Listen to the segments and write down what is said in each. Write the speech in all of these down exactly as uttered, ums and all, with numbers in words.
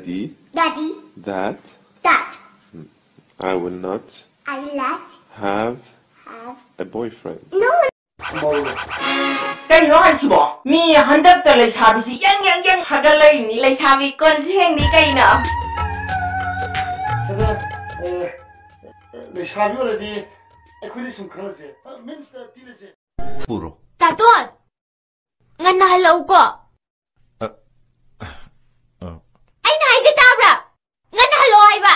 Daddy, Daddy, that that I will not I will not have have a boyfriend. No. ꯀꯩꯅꯣ ꯍꯥꯏꯁꯤꯕꯣ? ꯃꯤ ꯍꯟꯗꯛꯇ ꯂꯩꯁꯥꯕꯤꯁꯤ ꯌꯪ ꯌꯪ ꯌꯪ ꯍꯥꯏꯒꯠꯂꯛꯏꯅꯤ꯫ ꯂꯩꯁꯥꯕꯤ ꯀꯣꯟꯊꯦꯡꯅꯤ ꯀꯩꯅꯣ? ꯑꯗ, ꯑꯦ, ꯂꯩꯁꯥꯕꯤ ꯑꯣꯏꯔꯗꯤ ꯑꯩꯈꯣꯏꯗꯤ ꯁꯨꯝ ꯈꯜꯂꯁꯦ꯫ ꯃꯤꯟꯁꯇ ꯇꯤꯜꯂꯁꯦ꯫ ꯄꯨꯔꯣ꯫ ꯇꯥꯇꯣꯟ! ꯉꯟꯅ ꯍꯜꯂꯛꯎꯀꯣ꯫ ꯑ, ꯑ꯫ ꯑꯩꯅ ꯍꯥꯏꯁꯦ ꯇꯥꯕ꯭ꯔꯥ? ꯉꯟꯅ ꯍꯜꯂꯛꯑꯣ ꯍꯥꯏꯕ꯫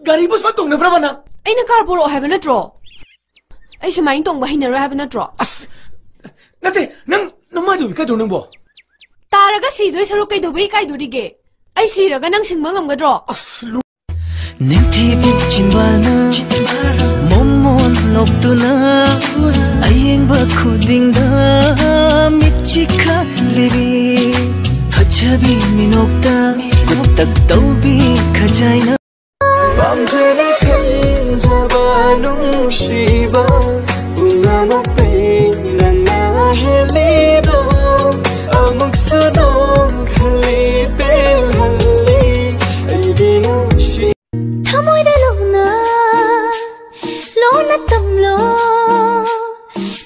ꯒꯥꯔꯤ ꯕꯁ ꯇꯣꯡꯅꯕ꯭ꯔꯕ ꯅꯪ? ꯑꯩꯅ ꯀꯥꯔ ꯄꯣꯔꯛꯑꯣ ꯍꯥꯏꯕ ꯅꯠꯇ꯭ꯔꯣ? ꯑꯩ ꯁꯨꯃꯥꯏꯅ ꯇꯣꯡꯕ ꯍꯩꯅꯔꯣꯏ ꯍꯥꯏꯕ ꯅꯠꯇ꯭ꯔꯣ? ꯑꯁ, ꯅꯠꯇꯦ, ꯅꯪ ꯅꯃꯥꯏꯗꯣ ꯏꯀꯥꯏꯗ꯭ꯔꯣ ꯅꯪꯕꯣ? ꯇꯥꯔꯒ ꯁꯤꯗꯣꯏ ꯁꯔꯨꯛ ꯀꯩꯗꯧꯕꯩ ꯏꯀꯥꯏꯗꯣꯔꯤꯒꯦ? ꯑꯩ ꯁꯤꯔꯒ ꯅꯪ ꯁꯤꯡꯕ ꯉꯝꯒꯗ꯭ꯔꯣ? ꯑꯁ, ꯂꯨ- ꯅꯤꯡꯊꯤꯕꯤ ꯆꯤꯟꯕꯥꯜꯅ ꯃꯣꯃꯣꯟ ꯅꯣꯛꯇꯨꯅ ꯑꯌꯦꯡꯕ ꯈꯨꯗꯤꯡꯗ ꯃꯤꯠꯁꯤ ꯈꯜꯂꯤꯕꯤ ꯐꯖꯕꯤ ꯃꯤꯅꯣꯛꯇ ꯀꯨꯇꯛ ꯇꯧꯕꯤ ꯈꯖꯥꯏꯅ ꯄꯥꯝꯖꯅ ꯈꯟꯖꯕ ꯅꯨꯡꯁꯤꯕ ꯄꯨꯝꯅꯃꯛꯇ ꯅꯪꯅ ꯍꯦꯜꯂꯤꯗꯣ ꯑꯃꯨꯛꯁꯨ ꯅꯣꯡꯍꯜꯂꯤ ꯄꯦꯜꯍꯜꯂꯤ ꯑꯩꯒꯤ ꯅꯨꯡꯁꯤ ꯊꯃꯣꯏꯗ ꯂꯣꯟꯅ ꯂꯣꯟꯅ ꯇꯝꯂꯣ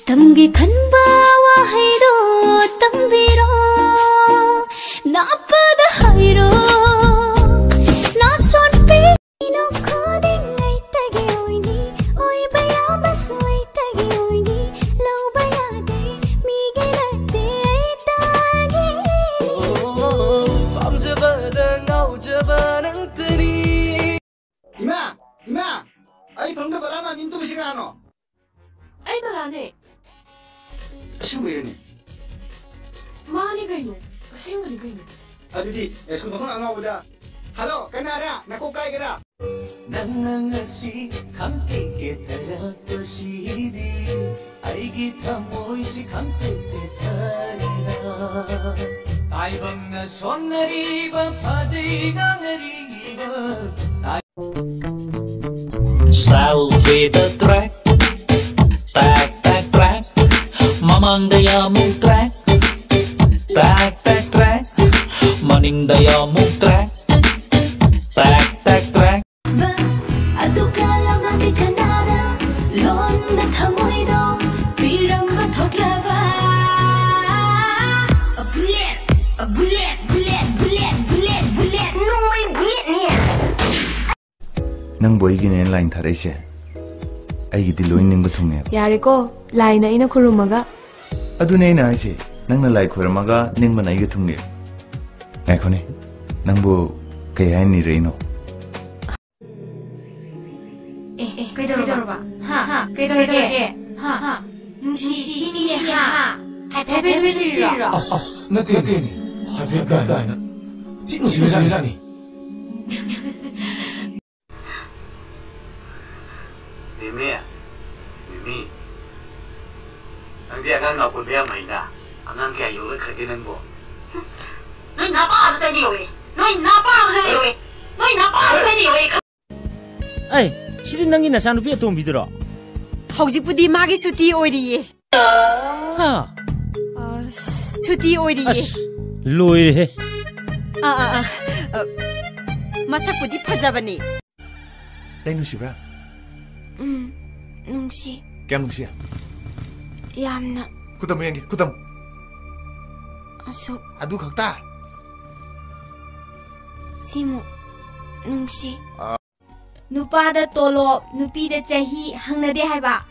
ꯇꯝꯒꯦ ꯈꯟꯕ ꯋꯥꯍꯩꯗꯣ ꯇꯝꯕꯤꯔꯣ ꯅꯥꯞꯄꯗ ꯍꯥꯏꯔꯣ ꯅꯥꯁꯣꯟꯄꯤ ꯅꯣꯛ ꯈꯨꯗꯤꯡ ꯑꯩꯇꯒꯤ ꯑꯣꯏꯅꯤ ꯑꯣꯏꯕ ꯌꯥꯕꯁꯨ ꯑꯩꯇꯒꯤ ꯑꯣꯏꯅꯤ ꯂꯧꯕ ꯌꯥꯗꯦ ꯃꯤꯒꯤ ꯅꯠꯇꯦ ꯑꯩꯇꯒꯤ ꯄꯥꯝꯖꯕꯗ ꯉꯥꯎꯖꯕ ꯅꯪꯇꯅꯤ ꯏꯃꯥ! ꯏꯃꯥ! ꯑꯩ ꯐꯃꯨꯡꯗ ꯕꯂꯥ ꯃꯥꯟꯕꯤ ꯑꯃ ꯇꯨꯝꯃꯤꯁꯤ ꯀꯅꯥꯅꯣ? ꯑꯩ ꯕꯂꯥꯅꯦ꯫ ꯑꯁꯦꯡꯕꯩꯔꯅꯦ? ꯃꯥꯅꯤ ꯀꯩꯅꯣ꯫ ꯑꯁꯦꯡꯕꯅꯤ ꯀꯩꯅꯣ꯫ ꯑꯗꯨꯗꯤ ꯁ꯭ꯀꯨꯜ ꯃꯐꯝ ꯑꯉꯥꯎꯕꯗ, "ꯍꯜꯂꯣ, ꯀꯅꯥꯔꯥ? ꯅꯀꯣꯛ ꯀꯥꯏꯒꯦꯔꯥ?" ꯅꯪꯅ ꯉꯁꯤ ꯈꯪꯇꯦꯛ ꯇꯦꯛꯊꯔꯛꯄꯁꯤꯗꯤ ꯑꯩꯒꯤ ꯊꯃꯣꯏꯁꯤ ꯈꯪꯇꯦꯛ ꯇꯦꯛꯊꯔꯤꯗ꯫ ꯇꯥꯏꯕꯪꯅ ꯁꯣꯟꯅꯔꯤꯕ ꯐꯖꯩ ꯉꯥꯡꯅꯔꯤꯕ Selfie the track. Track, track, track. ꯃꯃꯥꯡꯗ ꯌꯥꯝꯃꯨ track. Track, track, track. ꯃꯅꯤꯡ ꯅꯪꯕꯨ ꯑꯩꯒꯤꯅꯦꯅ ꯂꯥꯏꯟ ꯊꯥꯔꯛꯏꯁꯦ, ꯑꯩꯒꯤꯗꯤ ꯂꯣꯏ ꯅꯤꯡꯕ ꯊꯨꯡꯉꯦꯕ꯫ ꯌꯥꯔꯦꯀꯣ, ꯂꯥꯏꯅ ꯑꯩꯅ ꯈꯨꯔꯨꯝꯃꯒ꯫ ꯑꯗꯨꯅꯦ ꯑꯩꯅ ꯍꯥꯏꯁꯦ, ꯅꯪꯅ ꯂꯥꯏ ꯈꯣꯏꯔꯝꯃꯒ ꯅꯤꯡꯕꯅ ꯑꯩꯒ ꯊꯨꯡꯉꯦ꯫ ꯉꯥꯏꯈꯣꯅꯦ, ꯅꯪꯕꯨ ꯀꯩ ꯍꯥꯏꯅꯤꯔꯛꯏꯅꯣ? ꯑꯦ, ꯑꯦ, ꯀꯩꯗꯧꯔꯕ? ꯍꯥ? ꯍꯥ? ꯀꯩꯗꯧꯔꯒꯦ? ꯍꯥ? ꯍꯥ? ꯅꯨꯡꯁꯤ, ꯁꯤꯅꯤꯅꯦ, ꯍꯥ? ꯍꯥꯏꯐꯦꯠ ꯅꯨꯡꯁꯤꯔꯤꯔꯣ? ꯑꯁ, ꯑꯁ, ꯅꯠꯇꯦ, ꯅꯠꯇꯦꯅꯦ꯫ ꯍꯥꯏꯐꯦꯠ ꯀꯥꯏꯅ꯫ ꯊꯤ ꯅꯨꯡꯁꯤꯕꯖꯥꯠꯅꯤ꯫ ꯃꯤꯃꯤ, ꯃꯤꯃꯤ, ꯅꯪꯗꯤ ꯑꯉꯥꯡ ꯂꯥꯎꯀꯨꯟꯕ ꯌꯥꯝ ꯍꯩꯅ꯫ ꯑꯉꯥꯡ ꯀꯌꯥ ꯌꯣꯛꯂꯛꯈ꯭ꯔꯒꯦ ꯅꯪꯕꯣ? ꯅꯣꯏ ꯅꯄꯥ ꯑꯃ ꯆꯠꯅꯤ ꯌꯧꯋꯦ꯫ ꯅꯣꯏ ꯅꯄꯥ ꯑꯃ ꯆꯠꯅꯤ ꯌꯧꯋꯦ꯫ ꯅꯣꯏ ꯅꯄꯥ ꯑꯃ ꯆꯠꯅꯤ ꯌꯧꯋꯦ꯫ ꯑꯩ, ꯁꯤꯗꯤ ꯅꯪꯒꯤ ꯅꯆꯥꯅꯨꯄꯤ ꯑꯇꯣꯝꯕꯤꯗꯨꯔꯣ? ꯍꯧꯖꯤꯛꯄꯨꯗꯤ ꯃꯥꯒꯤ ꯁꯨꯇꯤ ꯑꯣꯏꯔꯤꯌꯦ꯫ ꯍꯥ? ꯑ, ꯁꯨꯇꯤ ꯑꯣꯏꯔꯤꯌꯦ꯫ ꯑꯁ, ꯂꯣꯏꯔꯦꯍꯦ꯫ ꯑꯥ, ꯑꯥ, ꯑꯥ꯫ ꯑ, ꯃꯁꯛꯄꯨꯗꯤ ꯐꯖꯕꯅꯤ꯫ ꯅꯪ ꯅꯨꯡꯁꯤꯕ꯭ꯔꯥ? ꯎꯝ, ꯅꯨꯡꯁꯤ꯫ ꯀꯌꯥꯝ ꯅꯨꯡꯁꯤ? ꯌꯥꯝꯅ꯫ ꯈꯨꯗꯝ ꯌꯦꯡꯒꯦ, ꯈꯨꯗꯝ꯫ ꯑꯁꯨꯛ꯫ ꯑꯗꯨ ꯈꯛꯇ? ꯁꯤꯃꯨꯛ ꯅꯨꯡꯁꯤ꯫ ꯅꯨꯄꯥꯗ ꯇꯣꯂꯣꯞ, ꯅꯨꯄꯤꯗ ꯆꯍꯤ ꯍꯪꯅꯗꯦ ꯍꯥꯏꯕ꯫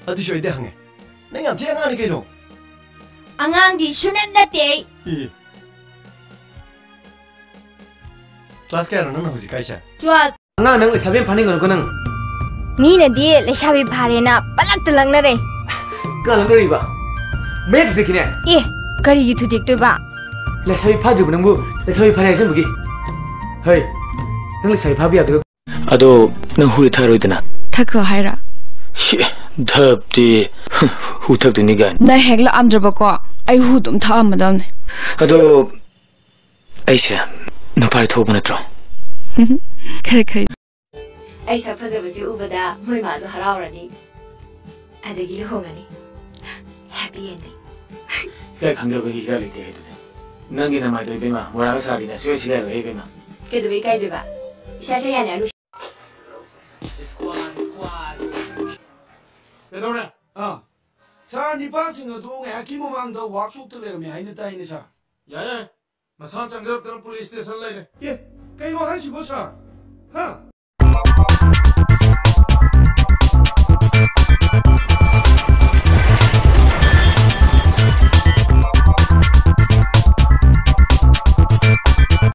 ꯑꯗꯨꯁꯨ ꯑꯩꯗꯤ ꯍꯪꯉꯦ꯫ ꯅꯪ ꯌꯥꯝ ꯊꯤ ꯑꯉꯥꯡꯅꯤ ꯀꯩꯅꯣ꯫ ꯑꯉꯥꯡꯗꯤ ꯁꯨꯅꯠ ꯅꯠꯇꯦ ꯑꯩ꯫ ꯏ꯫ ꯀ꯭ꯂꯥꯁ ꯀꯌꯥꯅꯣ ꯅꯪꯅ ꯍꯧꯖꯤꯛ ꯀꯥꯏꯁꯦ? ꯇꯨꯋꯦꯜꯐ꯫ ꯑꯉꯥꯡ ꯅꯪ ꯂꯩꯁꯥꯕꯤ ꯌꯥꯝ ꯐꯥꯅꯤꯡꯒꯅꯨꯀꯣ ꯅꯪ꯫ ꯃꯤꯅꯗꯤ ꯂꯩꯁꯥꯕꯤ ꯐꯥꯔꯦꯅ ꯄꯪꯂꯛꯇ ꯂꯛꯅꯔꯦ꯫ ꯀꯅꯥ ꯂꯛꯅꯔꯤꯕ? ꯃꯌꯦꯛ ꯊꯨꯗꯦꯛꯈꯤꯅꯦ꯫ ꯑꯦ, ꯀꯔꯤꯒꯤ ꯊꯨꯗꯦꯛꯇꯣꯏꯕ? ꯂꯩꯁꯥꯕꯤ ꯐꯥꯗ꯭ꯔꯤꯕ ꯅꯪꯕꯨ ꯂꯩꯁꯥꯕꯤ ꯐꯥꯔꯦ ꯍꯥꯏꯖꯟꯕꯒꯤ? ꯍꯩ, ꯅꯪ ꯂꯩꯁꯥꯕꯤ ꯐꯥꯕ ꯌꯥꯗꯣꯏꯔꯣ? ꯑꯗꯣ ꯅꯪ ꯍꯨꯏ ꯊꯛꯑꯔꯣꯏꯗꯅ? ꯊꯛꯈꯣ ꯍꯥꯏꯔꯣ? ꯁꯤ, ꯙꯞꯇꯤ, ꯍꯨ ꯊꯛꯇꯣꯏꯅꯤ ꯀꯥꯏꯅ꯫ ꯅꯪ ꯍꯦꯛ ꯂꯥꯛꯑꯝꯗ꯭ꯔꯕꯀꯣ, ꯑꯩ ꯍꯨ ꯑꯗꯨꯝ ꯊꯛꯑꯝꯃꯗꯕꯅꯦ꯫ ꯑꯗꯣ ꯑꯩꯁꯦ ꯅꯨꯄꯥꯗꯤ ꯊꯣꯛꯄ ꯅꯠꯇ꯭ꯔꯣ? ꯈꯔ ꯈꯔ꯫ ꯑꯩ ꯁꯛ ꯐꯖꯕꯁꯦ ꯎꯕꯗ ꯃꯣꯏ ꯃꯥꯁꯨ ꯍꯔꯥꯎꯔꯅꯤ꯫ ꯑꯗꯒꯤ ꯂꯨꯍꯣꯡꯉꯅꯤ꯫ Happy ending꯫ ꯏꯀꯥꯏ ꯈꯪꯗꯕꯒꯤ ꯏꯀꯥꯏ ꯂꯩꯇꯦ ꯍꯥꯏꯗꯨꯅꯦ꯫ ꯅꯪꯒꯤ ꯅꯃꯥꯏꯗꯣ ꯏꯕꯦꯝꯃ, ꯃꯣꯔꯥꯒ ꯁꯥꯗꯤꯅ ꯁꯤꯔꯣꯏ ꯁꯤꯒꯥꯏꯔꯣꯏꯍꯦ ꯏꯕꯦꯝꯃ꯫ ꯀꯩꯗꯧꯕꯩ ꯏꯀꯥꯏꯗꯣꯏꯕ? ꯏꯁꯥ ꯏꯁꯥ ꯌꯥꯅꯔ ꯅꯨꯡꯁꯤ- ꯀꯩꯗꯧꯔꯦ? ꯑꯥ, ꯁꯥꯔ, ꯅꯤꯄꯥꯟꯁꯤꯡ ꯑꯗꯨ ꯉꯥꯏꯍꯥꯛꯀꯤ ꯃꯃꯥꯡꯗ ꯋꯥꯔꯛꯁꯣꯞꯇ ꯂꯩꯔꯝꯃꯦ ꯍꯥꯏꯅ ꯇꯥꯏꯅꯦ, ꯁꯥꯔ꯫ ꯌꯥꯏ, ꯌꯥꯏ꯫ ꯃꯁꯥ ꯆꯪꯖꯔꯛꯇꯅ ꯄꯨꯂꯤꯁ ꯁ꯭ꯇꯦꯁꯟ ꯂꯩꯔꯦ꯫ ꯑꯦ, ꯀꯩꯅꯣ ꯍꯥꯏꯁꯤꯕꯣ, ꯁꯥꯔ? ꯍꯥ?